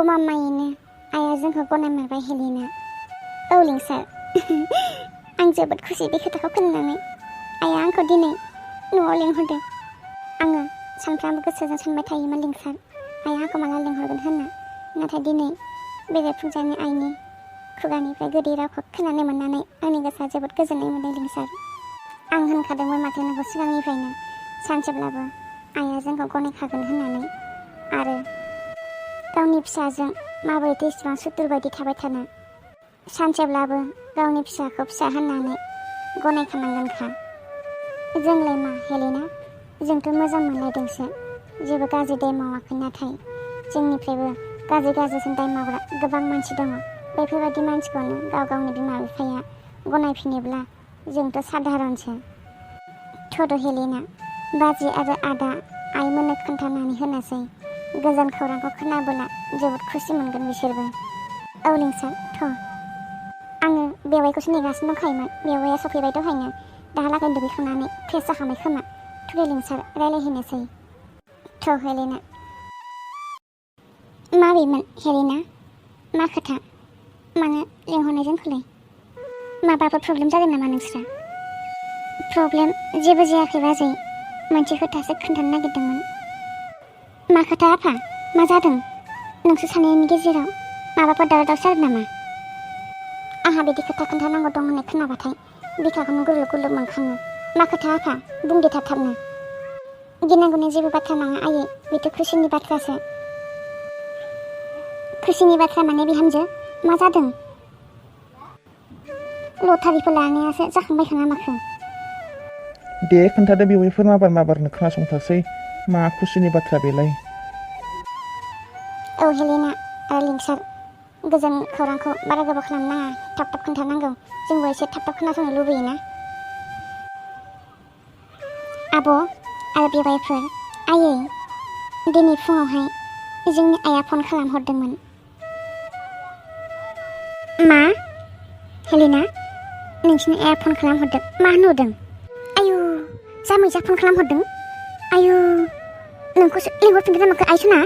गमामायैनो आइया जोंखौ गनायमारबाय हेलेना। औ लिंसार आं जोबोद खुसि बे खोथाखौ खोनानानै। आइया आंखौ दिनै न'आव लिंहरदों। आङो सानफ्रामबो गोसोजों सानबाय थायोमोन लिंसार आइया आंखौ माला लिंहरगोन होनना। नाथाय दिनै बेरेफुंजानि आइनि खुगानिफ्राय गोदै रावखौ खोनानो मोननानै आंनि गोसोआ जोबोद गोजोननाय मोनदों लिंसार। आं होनखादोंमोन माथो नोंखौ सिगांनिफ्रायनो सानसेब्लाबो आइया जोंखौ गनायखागोन होननानै आरो गावनि फिसाजों माबोरैथो इसिबां सुथुर बायदि थाबाय थानो। सानसेब्लाबो गावनि फिसाखौ फिसा होननानै गनायखानांगोनखा। जोंलाय मा हेलेना जोंथ' मोजां मोनलायदोंसो जेबो गाज्रि दाय मावाखै। नाथाय जोंनिफ्रायबो गाज्रिसिन दाय मावग्रा गोबां मानसि दङ। बेफोरबायदि मानसिखौनो गाव गावनि बिमा बिफाया गनायफिनोब्ला जोंथ' साधारनसो। थ'द' हेलेना बाजै आरो आदा आइमोननो खोन्थानानै होनोसै। गोजान खौरांखौ खोनाबोला जोबोद खुसि मोनगोन बिसोरबो। औ लिंसार थ' आङो बेवाइखौसो नेगासिनो दंखायोमोन। बेवाइया सफैबाय दहायनो। दाहालागै दुगैखांनानै फ्रेस जाखांबाय खोमा। थुदे लिंसार रायलायहैनोसै। थ' हेलेना माबेमोन हेलेना मा खोथा मानो लिंहरनाय जोंखौलाय? माबाफोर प्रब्लेम जादों नामा नोंस्रा? प्रब्लेम जेबो जायाखै बाजै मोनसे खोथासो खोन्थानो नागिरदोंमोन। मा खोथा आफा मा जादों? नोंसोर सानैनि गेजेराव माबाफोर दावराव दावसि जादों नामा? आंहा बिदि खोथा खोन्थानांगौ दं होननाय खोनाबाथाय बिखाखौनो गुरलुब गुरलुब मोनखाङो। मा खोथा आफा बुंदो थाब-थाबनो। गिनांगौनि जेबो बाथ्रा नङा आयै बेथ' खुसिनि बाथ्रासो। खुसिनि बाथ्रा माने बिहामजो मा जादों? लटारिखौ लानायासो जाखांबाय खाङा माखो? दे खोन्थादो बेवाइफोर माबारनो खोनासंथारसै। मा खुसिनि बाथ्रा बेलाय? औ हेलेना आरो लिंसार गोजोन खौरांखौ बारा गोबाव खालामनाङा। थाब खोन्थानांगौ। जोंबो एसे थाब खोनासंनो लुबैयोना। आब' आरो बेवाइफोर आयै दिनै फुङावहाय जोंनि आइया फन खालामहरदोंमोन। मा हेलेना नोंसिनि आइया फन खालामहरदों? मा होनहरदों? आयु जामैजा फन खालामहरदों? आयु नोंखौसो लिंहरफिनगोन ना माखो आइसना?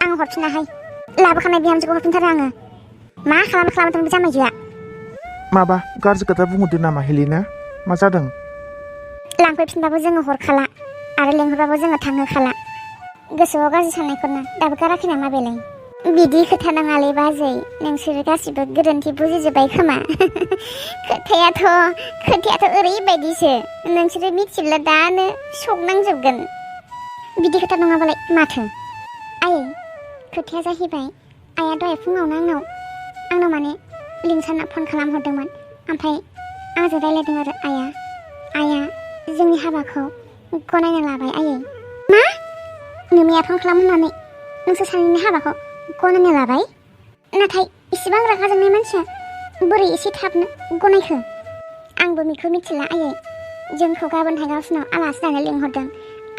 आं हरफिनाहाय लाबोखानाय बिहामजोखौ हरफिनथारो आङो। मा खालामथों बे जामाइजोआ? माबा गाज्रि खोथा बुंहरदो नामा हेलेना? मा जादों? लांफैफिनबाबो जोङो हरखाला आरो लेंहरबाबो जोङो थांहोखाला। गोसोआव गाज्रि साननायखौनो दाबो गाराखै नामा बेलाय? बिदि खोथा नाङालै बाजै नोंसोरो गासिबो गोरोन्थि बुजिजोब्बाय खोमा। खोथायाथ' ओरैबायदिसो नोंसोरो मिथिब्ला दानो शक नांजोबगोन। बिदि खोथा नङाबालाय माथो? आयै खोथाया जाहैबाय आइया दहाय फुङावनो आंनाव माने लिंसारना फन खालामहरदोंमोन। ओमफ्राय आंजों रायलायदों आरो आइया जोंनि हाबाखौ गनायना लाबाय आयै। मा? नोमाया फन खालामनानै नोंसोर सानैनि हाबाखौ गनायना लाबाय? नाथाय इसेबां रागा जोंनाय मानसिया बोरै एसे थाबनो गनायखो? आंबो बेखौ मिथिला आयै। जोंखौ गाबोनहाय गावसिनाव आलासि जानो लिंहरदों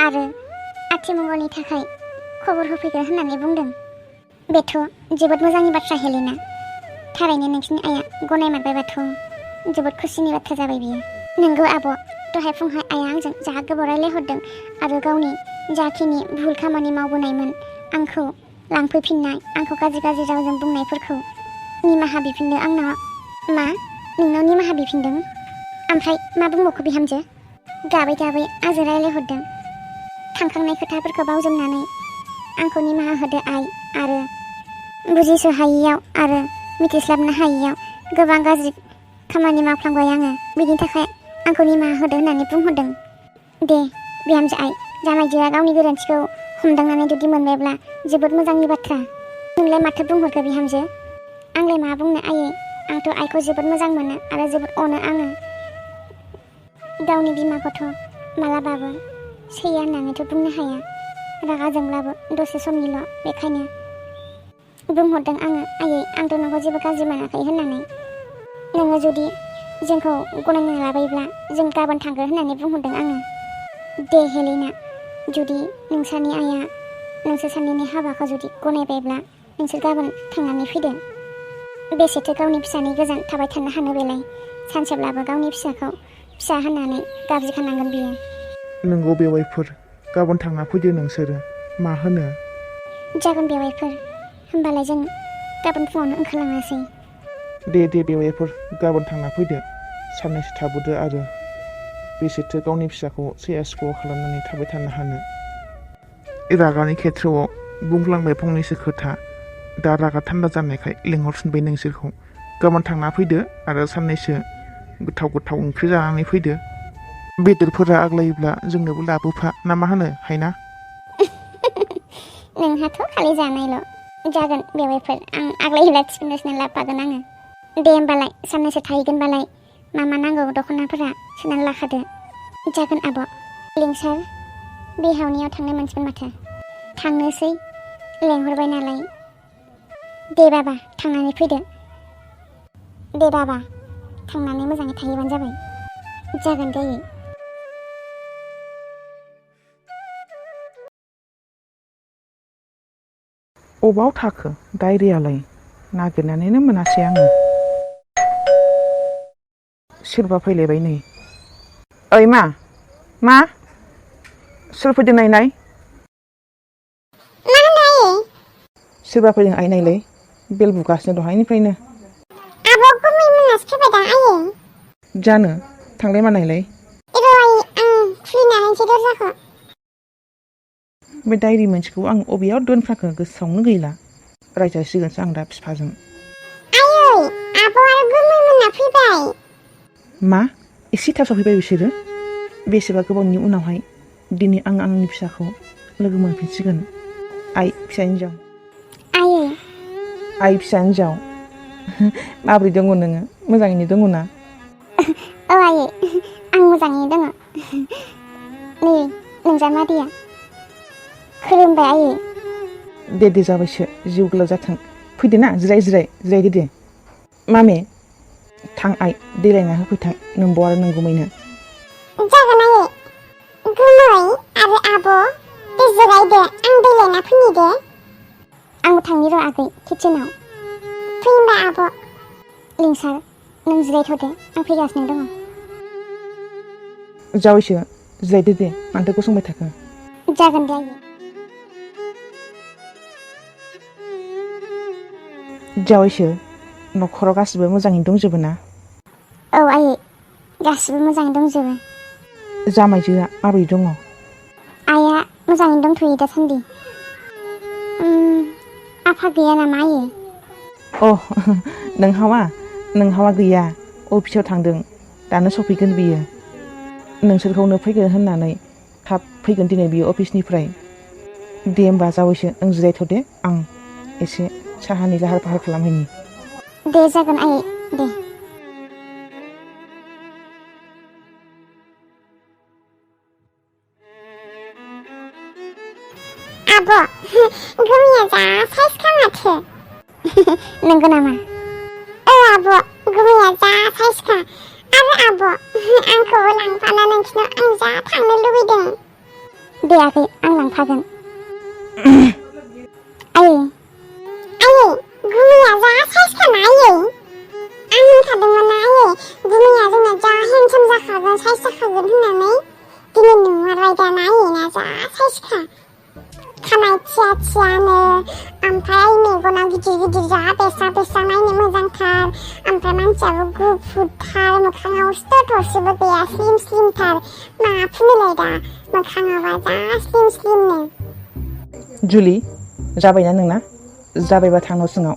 आरो आथिमंगलनि थाखाय खबर होफैगोन होननानै बुंदों। बेथ' जोबोद मोजांनि बाथ्रा हेलेना। थारैनो नोंसिनि आइया गनायमारबायबाथ' जोबोद खुसिनि बाथ्रा जाबाय बियो। नोंगौ आब' दहाय फुंहाय आइया आंजों जा गोबाव रायलायहरदों आरो गावनि जाखिनि भुल खामानि मावबोनायमोन आंखौ लांफैफिननाय आंखौ गाज्रि रावजों बुंनायफोरखौ निमाहा बिफिनदों आंनाव। मा नोंनाव निमाहा बिफिनदों? ओमफ्राय मा बुंबावखो बिहामजो? गाबै आंजों रायलायहरदों। थांखांनाय खोथाफोरखौ बावजोबनानै आंखौ निमाहा होदो आइ आरो बुजिस' हायियाव आरो मिथिस्लाबनो हायियाव गोबां गाज्रि खामानि मावफ्लांबाय आङो। बिनि थाखाय आंखौ निमाहा होदो होननानै बुंहरदों। दे बिहामजो आइ जामाइजोआ गावनि गोरोन्थिखौ हमदांनानै जुदि मोनबायब्ला जोबोद मोजांनि बाथ्रा। नोंलाय माथो बुंहरखो बिहामजो? आंलाय मा बुंनो आयै आंथ' आइखौ जोबोद मोजां मोनो आरो जोबोद अनो आङो। गावनि बिमाखौथ' मालाबाबो सैया होननानैथ' बुंनो हाया। रागा जोंब्लाबो दसे समनिल'। बेखायनो बुंहरदों आङो आयै आंथ' नोंखौ जेबो गाज्रि मोनाखै होननानै। नोङो जुदि जोंखौ गनायना लाबायब्ला जों गाबोन थांगोन होननानै बुंहरदों आङो। दे हेलेना जुदि नोंसोरनि आइया नोंसोर सानैनि हाबाखौ जुदि गनायबायब्ला नोंसोर गाबोन थांनानै फैदो। बेसेथो गावनि फिसानि गोजान थाबाय थानो हानो बेलाय? सानसेब्लाबो गावनि फिसाखौ फिसा होननानै गाबज्रिखानांगोन बियो। नोंगौ बेवाइफोर गाबोन थांना फैदो नोंसोरो। मा होनो? जागोन बेवाइफोर होमबालाय जों गाबोन फुङावनो ओंखारलांनोसै। दे बेवाइफोर गाबोन थांना फैदो, साननैसो थाबोदो आरो बेसेथो गावनि फिसाखौ सैया सुखुवा खालामनानै थाबाय थानो हानो। रागानि खेथ्रआव बुंलांबाय फंनैसो खोथा, दा रागा थान्दा जानायखाय लिंहरफिनबाय नोंसोरखौ। गाबोन थांना फैदो आरो साननैसो गोथाव ओंख्रि जानानै फैदो। बेदरफोरा आग्लायोब्ला जोंनोबो लाबोफा ना मा होनो हायना? नोंहाथ' खालि जानायल'। जागोन बेवाइफोर, आं आग्लायोब्ला थिफिनगासिनो लाबोफागोन आङो। दे होमबालाय साननैसो थाहैगोनबालाय मा नांगौ दख'नाफोरा सोनानै लाखादो। जागोन आब'। लिंसार, बिहावनियाव थांनो मोनसिगोन माथो। थांनोसै, लेंहरबाय नालाय। दे बाबा थांनानै फैदो। दे बाबा थांनानै मोजाङै थाहैबानो जाबाय। जागोन दे। अबाव थाखो डायरियालाय? नागिरनानैनो मोनासै आङो। सोरबा फैलायबाय नै। ओइ मा सोर फैदों नायनाय? मा होनो? सोरबा फैदों आइ नायलाय, बेल बुगासिनो दहायनिफ्रायनो। आब' गुमै मोनासो फैबाय दां आयै। जानो, थांलाय मा नायलाय। र' आयै, आं खुलिना होनोसै दरजाखौ। बे डायरि मोनसेखौ आं अबेयाव दोनफ्रांखो गोसोआवनो गैला। रायजासिगोनसो आं दा बिफाजों। आयै, आब' आरो गुमै मोना फैबाय। मा? एसे थाब सफैबाय बिसोरो? बेसेबा गोबावनि उनावहाय दिनै आं आंनि फिसाखौ लोगो मोनफिनसिगोन। आइ फिसा हिन्जाव। आइ फिसा हिन्जाव, माबोरै दङ नोङो? मोजाङैनो दङ ना? औ आयै, आं मोजाङैनो दङ। नै नोंजामादैया खुलुमबाय आयै। दे जाबायसो, जिउ गोलाव जाथों। फैदो ना, जिरायदो दे। मामे, थां आइ, दै लायना होफैथां नोंब' आरो नोंगुमैनो। जागोन आयै। गुमै आरो आब', दे जिरायदो, आं दै लायना फैनि दे। आंबो थांनि र' आगै किटचेनाव। फै होमबा आब'। लिंसार, नों जिरायथ'दे, आं फैगासिनो दङ। जावैसो, जिरायदो दे, मानोथो गसंबाय थाखो? जागोन दे आयै। जावैसो, न'खराव गासिबो मोजाङैनो दंजोबो ना? औ आयै, गासिबो मोजाङै दंजोबो। जामायजोआ माबोरै दङ? आइया मोजाङैनो दंथ'यो दासान्दि। आफा गैया नामा आयै? नोंहावा गैया, अफिसाव थांदों, दानो सफैगोन बियो। नोंसोरखौनो फैगोन होननानै थाब फैगोन दिनै बियो अफिसनिफ्राय। दे होमबा जावैसो, नों जिरायथ'दे, आं एसे साहानि लाहार फाहार खालामहैनि। दे जागोन आयै, दे। आब', गुमैया जा साइसखा माथो। नंगौ नामा? औ आब', गुमैया जा साइसखा। आरो आब', आंखौबो लांफाना नोंसिनाव, आं जा थांनो लुबैदों। दे आगै, आं लांफागोन। आयै, गुमैया जा साइसखा ना आयै? आं होनखादोंमोन ना आयै, गुमैया जोंना जा हेन्डसाम जाखागोन, साइस जाखागोन होननानै। दिनै नुमारबाय दाना आयैना जा साइसखा। खानाय थिया ओमफ्राय मेगनाव गिदिर जा बेस्रा नायनो मोजांथार। ओमफ्राय मानसियाबो गुफुरथार, मोखाङाव सिथर थरसेबो गैया, स्लिमथार। मा फुनोलाय दा मोखाङावबा जा स्लिमनो। जुलि, जाबायना नोंना? जाबायबा थां न' सिङाव।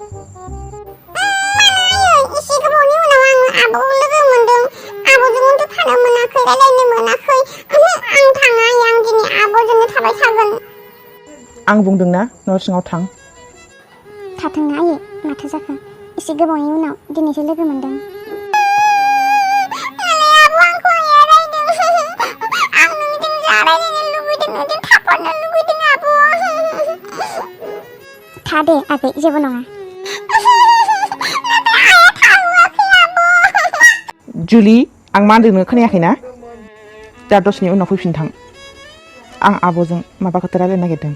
एसे गोबावनि उनाव आं आब'खौ लोगो मोनदों। आब'जों उन्दुफानो मोनाखै, रायलायनो मोनाखै। आं थाङा, आं दिनै आब'जोंनो थाबाय थागोन। आं बुंदोंना न' सिङाव थां। थाथोंना आयै, माथो जाखो? एसे गोबावनि उनाव दिनैसो लोगो मोनदों। था दे आगै, जेबो नङा। जुलि, आं मा होनदों नों खोनायाखैना? दा दसेनि उनाव फैफिन थां। आं आब'जों माबा खोथा रायलायनो नागिरदों।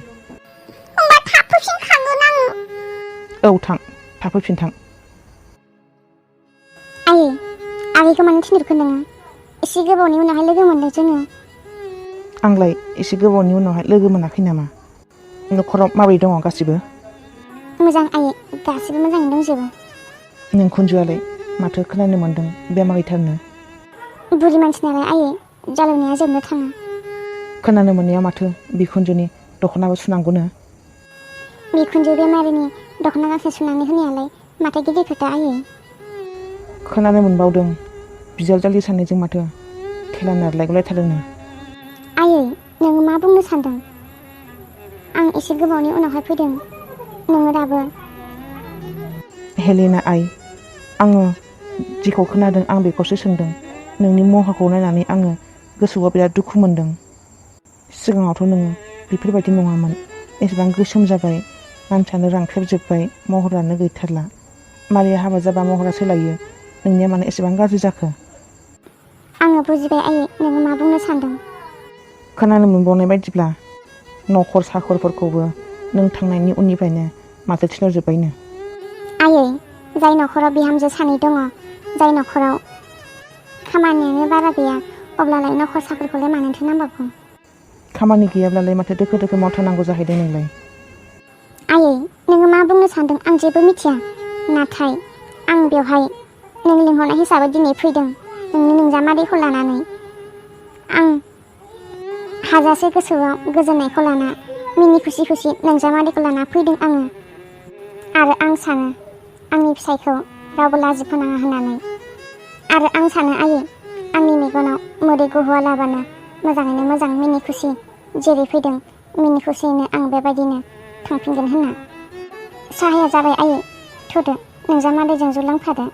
होमबा थाब फैफिनखागोन आं। औ थां, थाब फैफिन थां। आगैखौ मानो थिनहरखो नोङो? एसे गोबावनि उनावहाय लोगो मोनदों जोङो। आंलाय एसे गोबावनि उनावहाय लोगो मोनाखै नामा? न'खराव माबोरै दङ गासिबो? मोजां आयै, गासिबो मोजाङैनो दंजोबो। नों खुनजुआलाय माथो खोनानो मोन्दों बेमार गैथारनो? बुरि मानसि नालाय आयै, जालुनाया जोबनो थाङा। खोनानो मोननायाव माथो बिखुनजोनि दख'नाबो सुनांगौनो? बिखुनजो बेमारिनि दख'ना गांसे सुनानै होनायालाय माथो गिदिर खोथा आयै। खोनानो मोनबावदों बिजावजालि सानैजों माथो खेला नारलायगुलायथारदोंनो। आयै, नोङो मा बुंनो सानदों? आं एसे गोबावनि उनावहाय फैदों, नोङो दाबो। हेलेना आइ, आङो जेखौ खोनादों आं बेखौसो सोंदों। नोंनि महरखौ नायनानै आङो गोसोआव बिराद दुखु मोनदों। सिगाङावथ' नोङो बेफोरबायदि नङामोन। एसेबां गोसोम जाबाय, मानसियानो रानख्रेबजोब्बाय, महरानो गैथारला। मारै हाबा जाबा महरा सोलायो? नोंनिया मानो एसेबां गाज्रि जाखो? आङो बुजिबाय आयै, नोङो मा बुंनो सानदों। खोनानो मोनबावनाय बायदिब्ला नखर साखरफोरखौबो नों थांनायनि उननिफ्रायनो माथो थिनहरजोब्बायनो। आयै, जाय नखराव बिहामजो सानै दङ, जाय नखराव खामानियानो बारा गैया, अब्लालाय नखर साखरखौलाय मानोथो नांबावगौ? खामानि गैयाब्लालाय माथो दोखो दोखो मावथारनांगौ जाहैदों नोंलाय? आयै, नोङो मा बुंनो सानदों आं जेबो मिथिया। नाथाय आं बेवहाय नों लिंहरनाय हिसाबै दिनै फैदों, नोंनि नोंजामादैखौ लानानै। आं हाजासे गोसोआव गोजोननायखौ लाना मिनि खुसि खुसि नोंजामादैखौ लाना फैदों आङो। आरो आं सानो आंनि फिसायखौ रावबो लाजि फोनाङा होननानै। आरो आं सानो आयै, आंनि मेगनाव मोदै गहोआलाबानो मोजाङैनो मोजां मिनि खुसि जेरै फैदों मिनि खुसियैनो आं बेबायदिनो थांफिनगोन होनना। साहाया जाबाय आयै, थुदो, नोंजामादैजों ज' लोंफादो।